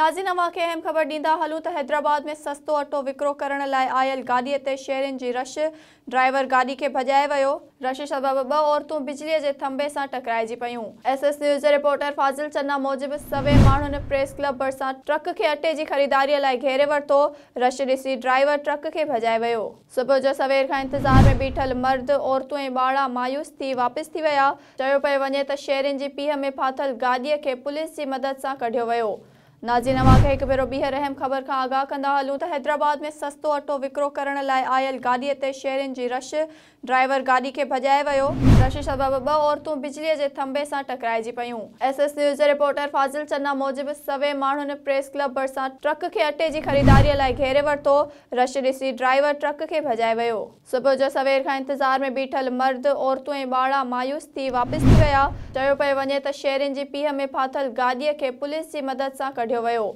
ناظرين اوهان کي اهم خبر ڏيندا هلون ته حيدرآباد ۾ سستو اٽو وڪرو ڪرڻ لاء آيل گاڏي تي شهرين جي رش، ڊرائيور گاڏي کي ڀڄائي ويو، رش سبب 2 عورتون بجلي جي ٿنڀي سان ٽڪرائجي پيون. ايس ايس نيوز جي رپورٽر فاضل چنا موجب سوين ماڻهن پريس ڪلب ڀرسان ٽرڪ کي اٽي جي خريداري لاء گهيري ورتو، رش ڏسي ڊرائيور ٽرڪ کي ڀڄائي ويو. صبح جو سوير کان انتظار ۾ بيٺل مرد، عورتون ۽ ٻارڙا مايوس ٿي واپس ٿي ويا. چيو پيو وڃي ته شهرين جي پيهه ۾ ڦاٿل گاڏي کي پوليس جي مدد سان ڪڍيو ويو. ناظرين اوهان کي هڪ ڀيرو ٻيهر اهم خبر کان آگاهه ڪندا هلون ته حيدرآباد ۾ سستو اٽو وڪرو ڪرڻ لاء آيل گاڏي تي شهرين جي رش، ڊرائيور گاڏي کي ڀڄائي ويو، رش سبب 2 عورتون بجلي جي ٿنڀي سان ٽڪرائجي پيون. ايس ايس نيوز جي رپورٽر فاضل چنا موجب سوين ماڻهن پريس ڪلب ڀرسان ٽرڪ کي اٽي جي خريداري لاء گهيري ورتو، رش ڏسي ڊرائيور ٽرڪ کي ڀڄائي ويو. صبح جو سوير کان انتظار ۾ بيٺل مرد، عورتون ۽ ٻارڙا مايوس ٿي واپس ٿي ويا. چيو پيو وڃي ته شهرين جي پيهه ۾ ڦاٿل گاڏي کي پوليس جي مدد سان ڪڍيو ويو.